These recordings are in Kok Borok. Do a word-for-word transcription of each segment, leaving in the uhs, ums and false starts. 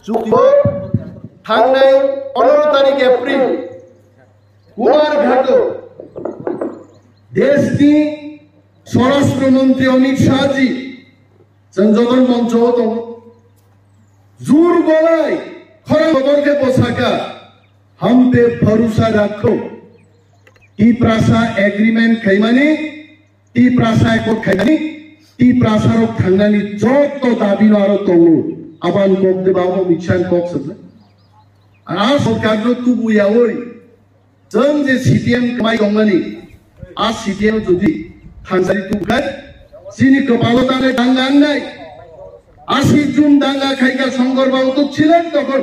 Chukti thangnai pondro tarik April Kumar Ghato deshni Swarashtra Mantri Amit Shah ji chwng joto moncho o tongo. Jur golai khorang bodor khe bosaka, hum pe bharosa rakho. Tiprasa agreement khaimani, Tiprasa accord khaimani, Tiprasa rok thangnani joto dabi no aro tongo. Aban kok de babo mitsan kok sokle. Ar a sorkar no tubu yaoi. Chwng je C P M kwmai tongmani, a C P M jodi thangsari tubkhai, chini kwpalo tangwi danga wngnai. Asi June danga khaikha Songkor babu to chilen tokon.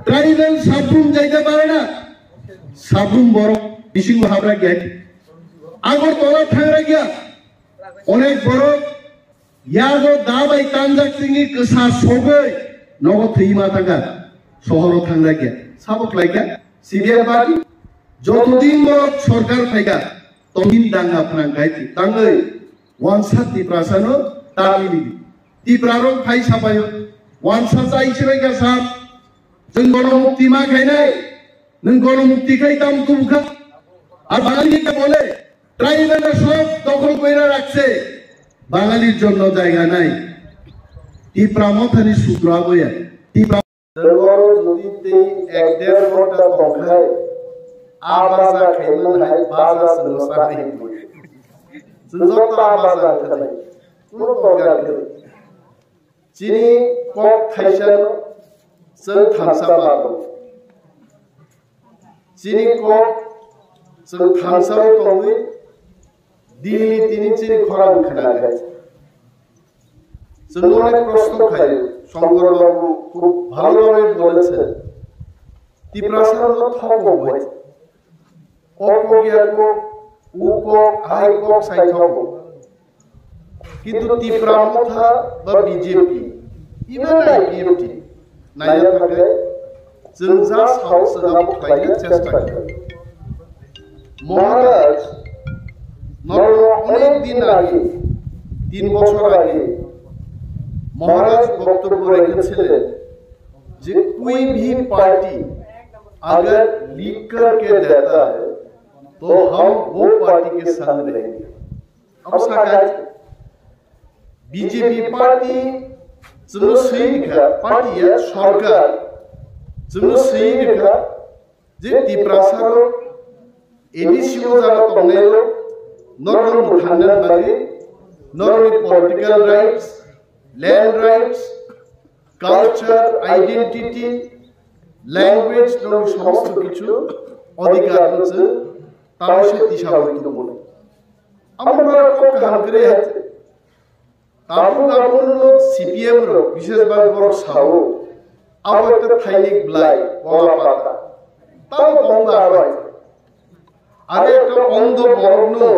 Tribal sabrum jaita parana, sabrum borok bisingo habra gya. Agartala thangra gya, onek borok Yago da bai tanjak tini kwsa sogwi nogo thwi ma thangkha, sohoro thanglai khe. Sabo khlai kha C P M party, joto din borok sorkar phai kha, tongin danga phnang khai tangwi wansa Tiprasa no tangwi di. Tipra rok phai sapayo, wansa chai sibai kha sab, chwng bono mukti ma khainai, nwng bono mukti khai tam tubukha, ar Bangali khe bole, Tribal সব দখল করে রাখছে, বাঙালির জন্য জায়গা নাই। Tipra Mothani sutro aboya. Tipra Dengoro jodi tei ek der ghonta tongkhai, a baja khaiman hai baja chwngno sanai hinwi. Chwng joto a baja khanai. Kuno tongkha khe. Chini kok thaisano chwng thansa mango. Chini kok chwng thansao tongwi dini tini chini khorang khna khe. Chwng onek proshno khaio, Shankar Babu khub bhalo bhabe boleche, Tiprasa no thokok bai. O kok ya kok, u kok, ahai kok sai thogo. Kintu Tipra Motha ba B J P, even I P F T, naiya thangkhe chwng ja sao chwng abo khlaina chesta khlai. মহারাজ, নর অনেক দিন আগে, তিন বছর আগে, মহারাজ বক্তব্য রেখেছিলেন যে कोई भी पार्टी अगर लिख करके देता है, तो हम वो पार्टी के संग रहेंगे। Abo sakha, B J P party chwngno swi rikha, party ya sorkar chwngno swi rikha je Tiprasa rok A D C o jaga tongnai rok norokno mwthangna bagwi norokni political rights, land rights, culture, identity, language, norokni somosto kichu odhikar no chwng tangwi se tisawi tongmani. Amo norok kok kaham kwrwi hai. Tabuk abono C P M rok, bishes bhag borok sao, abo ekta thainik blai, kola pata. Tamo tongo aro hai. Are ekta ondo borokno,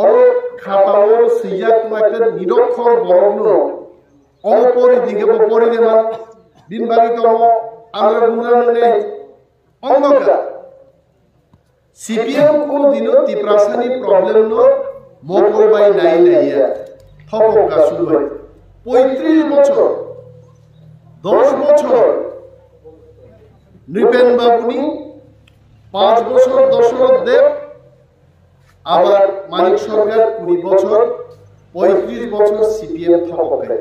oro khata oro swijak tongma ekta nirokhor borokno, omo pori dikhe bo pori de man, bini bagwi tongo, amra guna nungnai, ondo ka. C P M kono dino Tiprasani problem no mokol bai nai naiya. Thokok kasuk bai. Poitris bochor, dos bochor, Nripen Babuni, panch bochor Dosoroth Deb, abar Manik Sorkar kuri bochor, poitris bochor C P M thokok kai.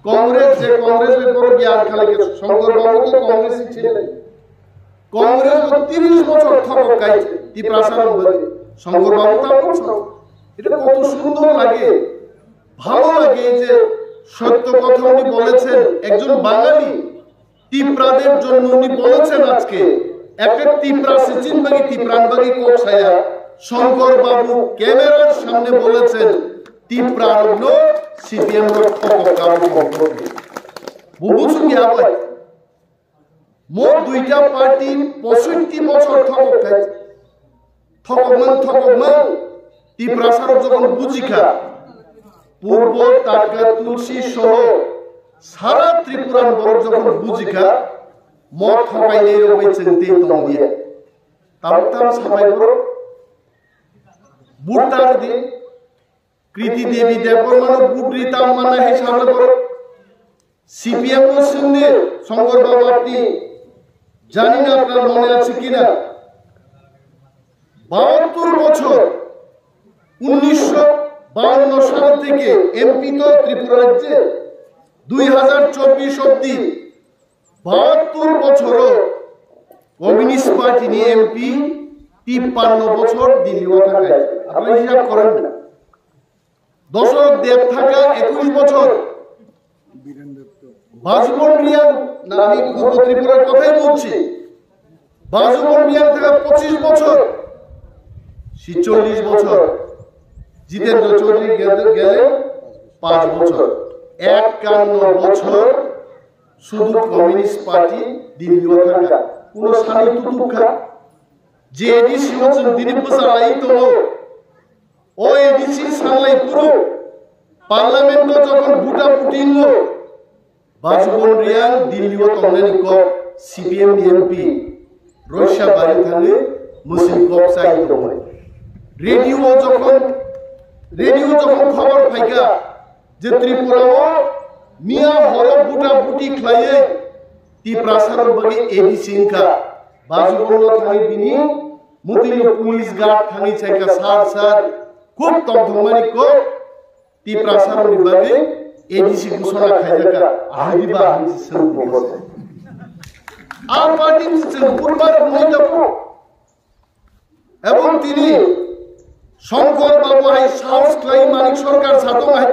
Congress je Congress bai borok gyan khalai khe Shankar Babu to Congress ni chini. Congress bo tiris bochor thokok kai Tiprasa rok bai. Shankar Babu ta bochor. এটা কত সুন্দর লাগে, ভালো লাগে যে সত্য কথা উনি বলেছেন, একজন বাঙালি তিপ্রাদের জন্য উনি বলেছেন আজকে একটা তিপ্রা সিচিন বাগি তিপ্রান বাগি কোক সায়া শঙ্কর বাবু ক্যামেরার সামনে বলেছেন তিপ্রার হলো সিপিএম বুঝুন কি আবার মোট দুইটা পার্টি পঁয়ষট্টি বছর থককে Thokokmang, thokokmang, Tiprasa rok jokhon bujikha, Purbo, Tatka, Tulsi soho sara Tripura ni borok jokhon bujikha, mo thokainai rok bai chwng tei tong liya. Tabuk tam samai borok, vote tar di, Kriti Devi Debbarma no vote ri tam mana hai samai borok. CPM ও সিন্ধে শঙ্কর বাবু, আপনি জানি না, আপনার মনে আছে কিনা, বাহাত্তর বছর, উনিশশো বাহান্ন সাল থেকে এমপি তো ত্রিপুরা রাজ্যে, দুই হাজার চব্বিশ অব্দি বাহাত্তর বছরও কমিউনিস্ট পার্টি নিয়ে এমপি তিপ্পান্ন বছর দিল্লি ওয়াকা খায়। আপনারা হিসাব করেন না। দশরথ দেব থাকা একুশ বছর, বাজুবন রিয়াং, না, আমি পূর্ব ত্রিপুরার কথাই বলছি, বাজুবন রিয়াং থাকা পঁচিশ বছর, ছেচল্লিশ বছর, জিতেন্দ্র চৌধুরী গেলে, গেলে পাঁচ বছর, একান্ন বছর শুধু কমিউনিস্ট পার্টি দিল্লি ওয়াকা খায়। কোনো সানি তুতুক্ষা, যে এডিসি ও চুন দিলীপ বসালাই তো, ও এডিসি সালাই পুরো পার্লামেন্ট ও যখন ভোটাভুটি হলো, বাজুবন রিয়াং দিল্লি ও তংনানি কো সিপিএম এমপি রোশা বাড়ি থানে মুসলিম কো চাই তো। রেডিও যখন, রেডিও যখন খবর ফাইকা যে ত্রিপুরা ও মিয়া হরো ভোটাভুটি খাইয়ে তিপ্রাসার বাকি এডিসি ইনকা বাজুবন থানি বিনি মুতিনি পুলিশ গার্ড থানি চাইকা সার সার খুব তংথংমানি কো তিপ্রাসার বাকি এডিসি ঘোষণা খাইজাকা আহাইবা হানসি সঙ্গ। আর পার্টি সঙ্গ বুধবার মহিলা এবং তিনি শঙ্কর বাবু hai সাহস khlai Manik Sarkar satong hai.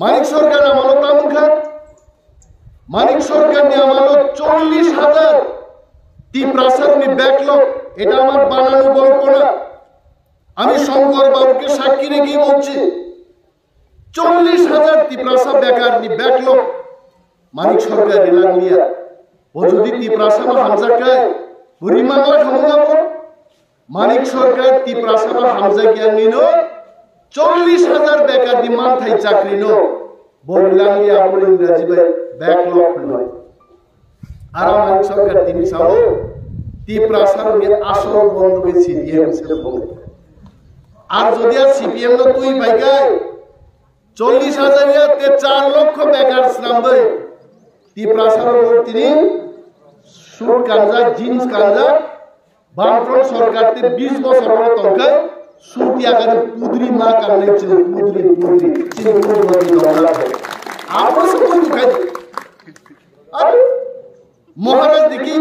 Manik Sarkar amalo tamung kha. Manik Sarkar ni amalo চল্লিশ হাজার তিপ্রাসার ni backlog, এটা আমার বানানো গল্প না। আমি শঙ্কর বাবুকে সাক্ষী রেখে বলছি। চল্লিশ হাজার তিপ্রাসা বেকার ni backlog Manik Sarkar ni langlia. O jodi tiprasa ma hamjak kai, buri mangla khamung abo. Manik Sarkar tiprasa ma hamjak yang nino, চল্লিশ হাজার বেকার ni manthai chakri no, buri langlia abo Ingraji bai backlog no. Aro Manik Sarkar tini sao, tiprasa ni asol bondo ke CPM se bondo. Ar jodi ar CPM no tui bai kai, চল্লিশ হাজার ya te চার লক্ষ বেকার swnambai. Tiprasa ro tini suit kanjak, jeans kanjak, Bamfront Sarkar te বিশ বছর ro tongkha, suit yakani pudri ma kanai chini pudri, pudri, chini pudri dongla. Abo se pudri khai. Ar মহারাজ দেখি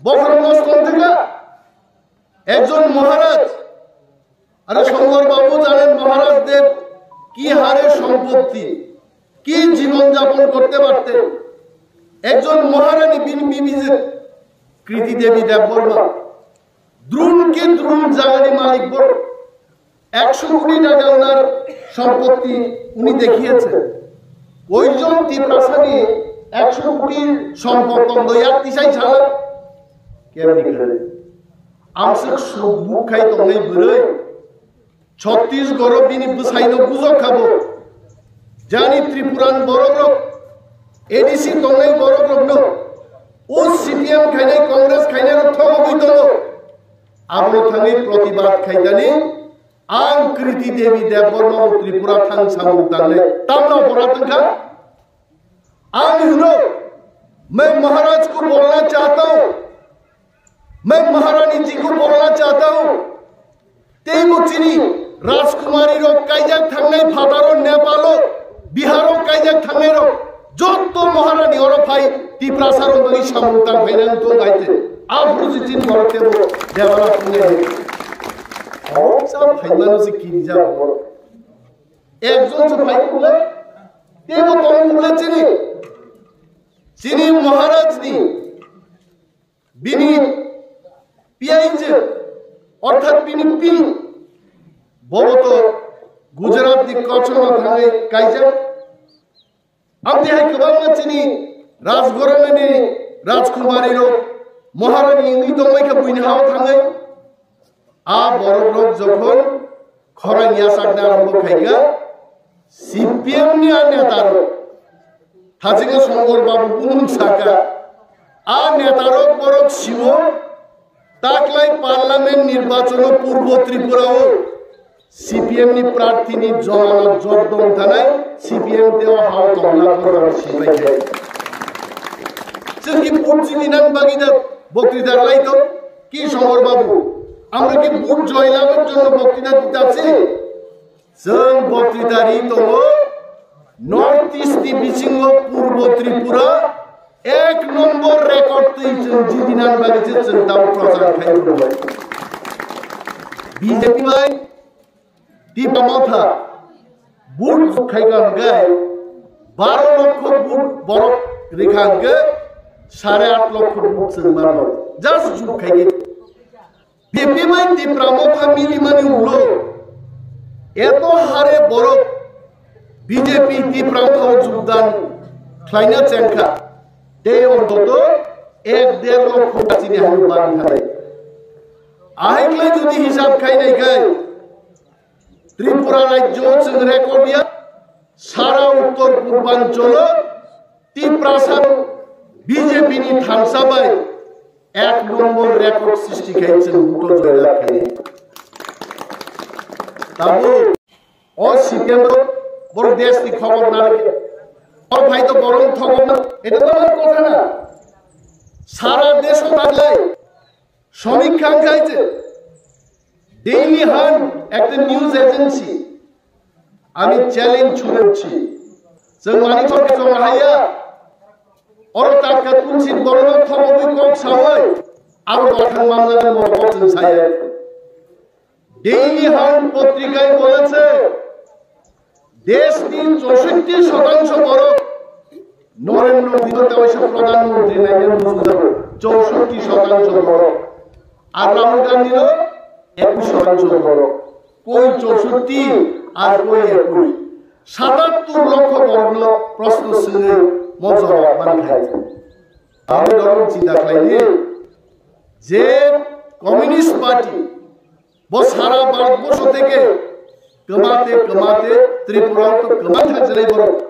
বখরম নষ্ট হতে গা। একজন মহারাজ, আরে শঙ্কর বাবু জানেন মহারাজদের কি হারে সম্পত্তি, কি জীবনযাপন করতে পারতেন। একজন মহারানী বিন বিবি যে কৃতি দেবী দেববর্মা, দ্রুন কি দ্রুন জাগানি মালিক বড়, একশো কোটি টাকা ওনার সম্পত্তি উনি দেখিয়েছেন। কয়জন তিপ্রাসানি একশো কোটি সম্পদ তন্দ্রা tisai sala? কেউ নেই। Amswk suk buk khai tongnai bwrwi Chhattisgarh o bini bwsaino bujok khabo. Jani Tripuran borokrok, ADC tongnai borokrokno o CPM khainai, Congress khainai rok thogogwi tongo. Abono thangwi protibad khaitani ang Kriti Devi Debbarma o Tripura thang samung tangnai. Tamno bora tongkha? Ang hino, मैं महाराज को बोलना चाहता हूँ, मैं महारानी जी को बोलना चाहता हूँ। Teibo chini Rajkumari rok kaijak thangnai phataro Nepalo, Biharo kaijak thangnai rok jotto Maharani oro phai Tiprasa rok bagwi samung tang phainani tong hai te. Aphuru je chini borok tebo debara phungnai hai. Hoksa phaimano se kirijak borok. Ekjon se phai phungnai, tebo tong phungnai chini. Chini Maharaj ni bini P I J, orthat bini pini, bobo to Gujarat ni Kachno thangwi kaijak. Amni hai kwbangma chini Rajgorani ni Rajkumari rok Maharani wngwi tongmai kha buini hao thangwi. A borok rok jokhon khorang yachakna arombo khaikha, C P M ni a neta rok, thachikhe Songkor Babu bumung saka, a neta rok borok siwo, taklai parliament nirbachon o Purbo Tripura o C P M ni prarthi ni jora jot dong tanai, C P M teo hao tongla korang sipai khai. Chwng ki vote jini nang bagwi da boktwita lai tong, ki Songor Babu? Amra ki vote joy labar jonno boktwita dita si? Chwng boktwita ri tongo, North East ni bisingo Purbo Tripura ek nombor record twi chwng jini nang bagwi se chwng tamo prochar khai tongo. B J P bai Tipra Motha vote khai ka hwnkhe baro lokho vote borok rikha hwnkhe sare aat lokho vote chwng mano. Just juk khai ke. B J P bai Tipra Motha milimani ulo eto hare borok B J P Tipra Motha o jogdan khlaina chengkha. Tei ontoto ek der lokho chini hanu bang thai. Ahai khlai jodi hisab khai nai khai Tripura rajyo chwng record ya, sara uttor purbanchalo Tiprasa B J P ni thansa bai ek nombor record srishti khai chwng buto joyla khai. Tabu o C P M ro bor desh ni khobor na rwkhe. O bhai to borom thogom na. Eta to amar kotha na. Sara desh o taglai. Shomik Khan khai je Daily Hunt ekta news agency, ami challenge chhurechi. Chwng mani chok chong haya. Oro tatka tulsi borno thobogwi kok sawai. Aro bathang mamla ni mo kok chwng saya. Daily Hunt potrikai boleche. Deshni chousotti shotangsho borok Narendra Modi no tei waisa Pradhan Mantri naina muchungjago, chousotti shotangsho borok. Ar Rahul Gandhi no ekush shotangsho borok. Koi chousotti ar koi ekush. Satattur lokho borok no proshno swngwi mo jawab mankhai. Abo dorong chinta khlaidi je Communist Party bo sara Bharat borsho theke kwmate kwmate Tripura to kwma thajlai borok.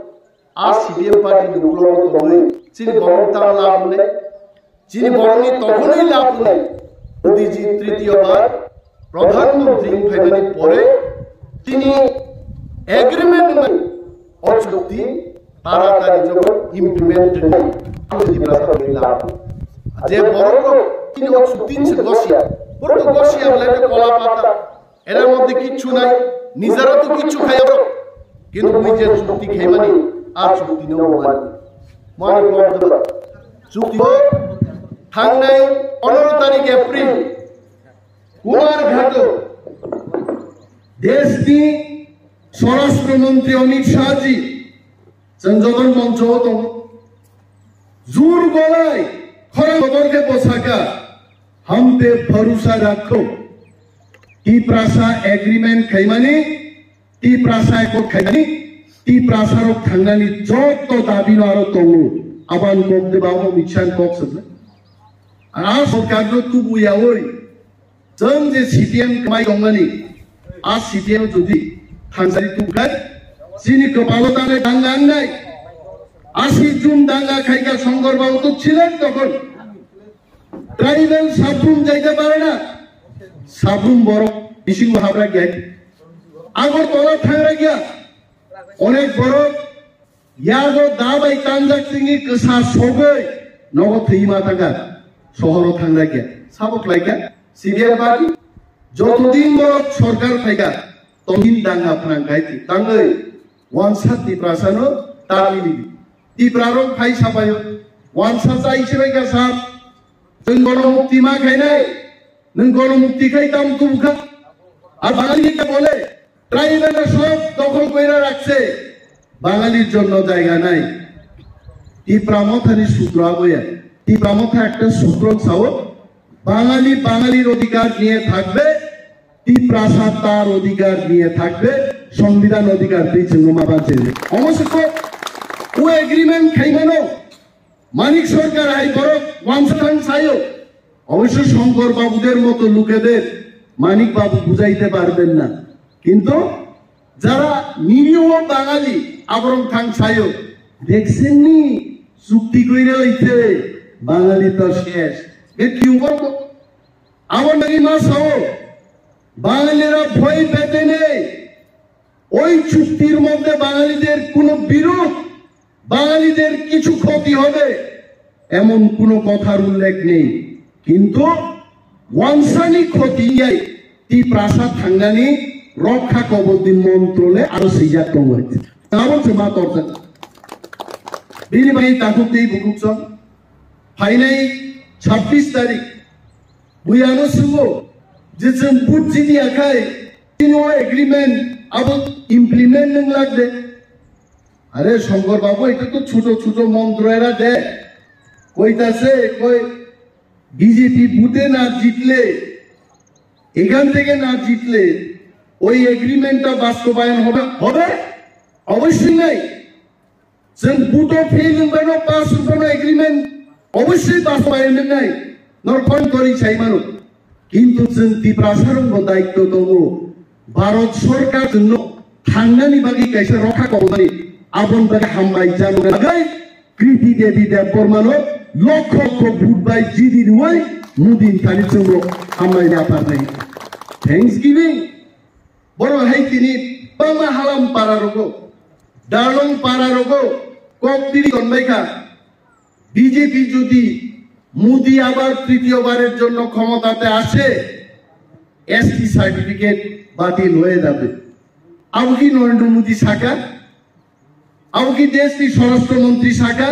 A C P M party ni uklogo tongwi chini borok tang labnai, chini borokni tokhonwi labnai. Modi ji tritiyo bar Pradhan Mantri wng phaimani pore chini agreement wngmani o chukti taratari jogo implement wngmani. Ang Tiprasa wngwi lab. Je borok rok chini o chukti se gosiya. Borok to gosiya bwlai kola pata. Era moddhe kichu nai, nijera to kichu khaya bro. Kintu mui je chukti khaimani, a chukti no mani. Mani problem ba. Chukti thangnai pondro tarik April, Kumar Ghato, deshni Swarashtra Mantri Amit Shah ji, chwng joto moncho o tongo. Jur golai khorang bodol khe bo saka, "Hum pe bharosa rakho." Tiprasa agreement khaimani, Tiprasa accord khaimani, Tiprasa rok thangnani joto dabi no aro tongo. Aban kok de ba omo mitsan kok sokna. Ar a sorkar no tubu yaoi. Chwng je C P M kwmai tongmani, a C P M jodi thangsari tubkhai, chini kwpalo tangwi danga wngnai. Asi June danga khaikha Songkor Babu to silen tokon. Tribal sabrum jaita pare na, sabrum borok bisingo habra gate. Agartala thangra gya, onek borok yago da bai tanjak tini kwsa sogwi nogo thwi ma thangkha, sohoro thangra gya. Sabo khlaikha C P M party, jotodin borok sorkar phaikha, tongin danga phnang khai tangwi wansa Tiprasano tangwi libi. Tiprarok phai sapaio, wansa chai sibaikha sab, chwng bono mukti ma khainai, nwng bono mukti khai tam tubukha. Ar Bangali ke bole, tribal সব দখল কইরা রাখছে, বাঙালির জন্য জায়গা নাই। Tipra Mothani sutro aboya, Tipra Motha ekta sutro sao, বাঙালি বাঙালির অধিকার নিয়ে থাকবে, Tiprasa tar odhikar niye thakbe, songbidhan odhikar twi chwngno ma banchini. Omo se kok, o agreement khaimano, Manik Sarkar hai borok wansa thang sayo. অবশ্য শঙ্কর বাবুদের মতো লোকেদের মানিক বাবু বুঝাইতে পারবেন না, কিন্তু যারা নিরীহ বাঙালি আবরং থাং সায়ো দেখছেননি চুক্তি কইরে লইতে বাঙালি তো শেষ। এ কি বলবো? আমার নাকি মা সাও বাঙালিরা ভয় পেতে নেই। ওই চুক্তির মধ্যে বাঙালিদের কোনো বিরোধ, বাঙালিদের কিছু ক্ষতি হবে, এমন কোনো কথার উল্লেখ নেই। কিন্তু ওয়ানসানি ক্ষতি ইয়াই তিপ্রাসা থাংনানি রক্ষা কবচনি মন্ত্রলে আরো সিজা কম হয়েছে। Abo se ma torta. Bini bai takuk tei bukuk song. Phainai sabbish tarik. Buyano sungo. Je chwng vote jidi akhai, tini o agreement abo implement nang lagde. আরে শঙ্কর বাবু, এটা তো ছোট ছোট মন্ত্র এরা দেয়। কইতাছে, কই বিজেপি বুথে না জিতলে, এখান থেকে না জিতলে ওই এগ্রিমেন্টটা বাস্তবায়ন হবে? হবে? অবশ্যই নাই। Chwng buto fail wngbaino pass wngbaino agreement obviously bastobayan wngnai, norok phone kori sai mano. Kintu chwng Tiprasarokbo daityo tongo. Bharat Sorkar chwngno thangnani bagwi kaisa rokha kobonani, aboni bagwi hambai chano bagwi Kriti Devi Debbarmano lokho lokho vote bai jidi rwui Modi ni thani chwngno hambai yapharnai. Thanksgiving. Borok hai tini bangma halam para rogo, Darlong para rogo kok tiri tonbai kha. BJP যদি মোদি আবার তৃতীয়বারের জন্য ক্ষমতাতে আসে, ST certificate বাতিল হয়ে যাবে। Abo ki Narendra Modi saka? Abo ki দেশটি স্বরাষ্ট্রমন্ত্রী saka?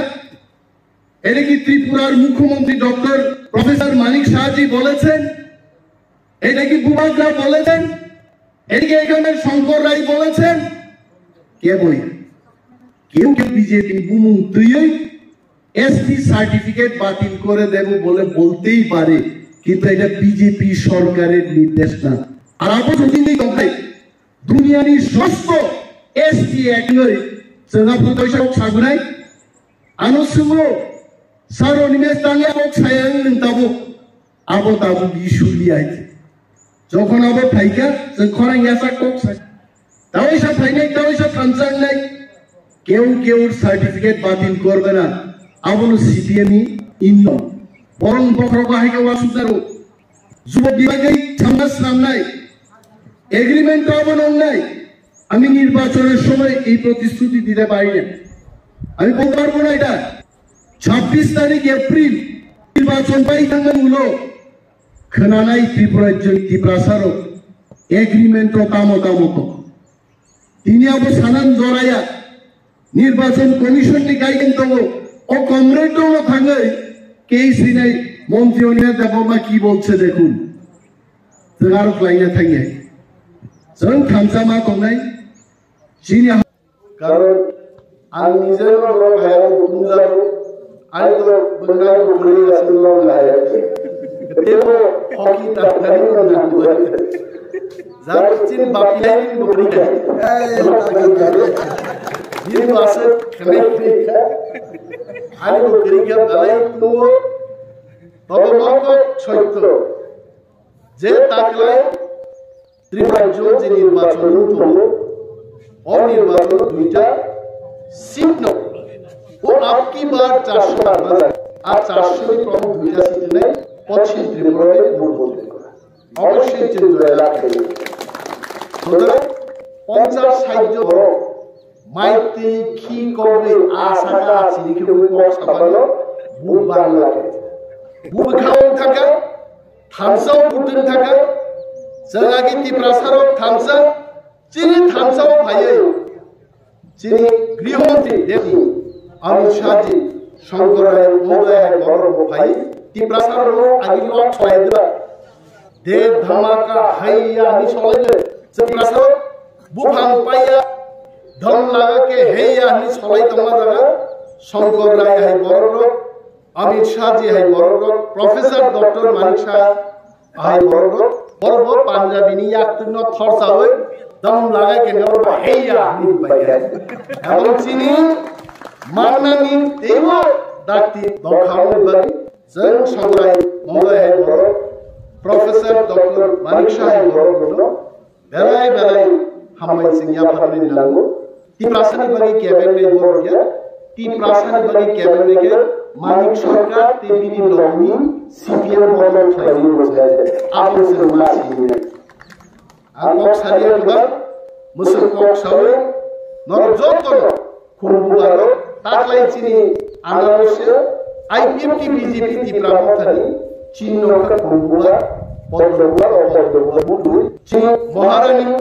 এটা কি ত্রিপুরার মুখ্যমন্ত্রী ডক্টর প্রফেসর মানিক সাহাজি বলেছেন? এটা কি বুবাগ্রা বলেছেন? এটা কি এখানে শঙ্কর রায় বলেছেন? কেউই, কেউ কেউ BJP bumung twiwi ST certificate বাতিল করে দেব বলে বলতেই পারে, কিন্তু এটা বিজেপি সরকারের নির্দেশ না। Ar abo jodi ni tongkhai, duniyani sosto S T Act noi, chwng abo toisa kok sagunai. Ano swngno, saro nimes tangya kok saya nwng tabuk. Abo tabuk issue liya hai. Jokhon abo phaikha, chwng khorang yasa kok sai. Taoisa phainai, taoisa thansa wngnai. Keu keu certificate batil korbe na. Abono C P M ni inno. Borong bokhorok bahai khe wasuk jaro. Jubok bibagwi samna swnamnai, agreement to abo nongnai. আমি নির্বাচনের সময় এই প্রতিশ্রুতি দিতে পারি না। আমি বলতে পারবো না এটা। ছাব্বিশ তারিখ এপ্রিল নির্বাচন পাই থাকবেন হলো। Khwnanai Tripura joi Tiprasarok agreement o tamo tamo to. Tini abo sanan joraya nirbachon commission ni guideline tongo. O comrade no thangwi kei sinai montri Oniya Debbarma ki bolche dekhun. Twngarok laina thangya. Chwng thansa ma tongnai. Chini ha- Karon ang nijero nok hai ang tungjago. Ang to bwnai bwkrwi aswk nok hai. Tebo hoki ta khani no nang. Jar chin bapi lain bwkrwi. Din to aswk khani. Ani bwkrwi khe balai tungo. Tobo nok soitto. Je taklai Tripura rajyo je nirbachon wng tongo, o nirbachon duita seat no, o abki bar charso bar bazar, a charso ni prom duita seat nai Poschim Tripura bai vote bol kora. Obossoi chwng joy lab khaio. Sutrang ponchas sait jon borok mai twi khi kok bai a saka a chini khe ui kok sabano bu bang lage. Bu bwkhao thangkha, thansa o butwng thangkha, chwng agi Tiprasa rok thansa, chini thansa o phaiwi chini Grihomontri Deputy Amit Shah ji, Shankar Rai Mohoday hai borok rok phai, Tiprasa rok agi lok solai diba. De dhamaka haiya hwnwi solai de. Tiprasa rok buphang paiya, dham laga ke heiya hwnwi solai tongma jaga, Shankar Rai hai borok rok, Amit Shah ji hai borok rok, Professor Doctor Manik Saha hai borok rok, borok bo Punjabi ni yaktwi no thorsawi dam lagai khe no bo heiya hwnwi bai khe. Ebong chini mannani teibo dakti dokhao ni bagwi chwng Shankar Rai Mohoday hai borok, Professor Doctor Manik Saha hai borok rok no Belai belai hambai chwng yapharwi nango. Tiprasani bagwi kebeng nai borok ya. Tiprasani bagwi kebeng nai khe Manik Sarkar tei bini nokni C P M bodol khlaiwi rwjak. Abo chwng ma sini nai. Ang kok saliya kwbang, mwswk kok sawi, norok jotono khumbubarok taklai chini anarosya I P F T B J P Tipra Mothani chini nokha khumbubar, poddobubar, o poddobubar budui, chini Maharani,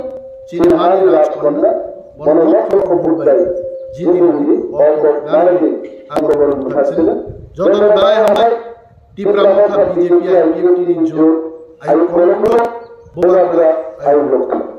chini hani Rajkanya, bono nokha khumbubai, jini muni, o kok narani, ang bono bwkha sina, jotono belai hambai. Tipra Motha B J P I P F T ni jot ayuk kolokno, bubagra ayuk lokha.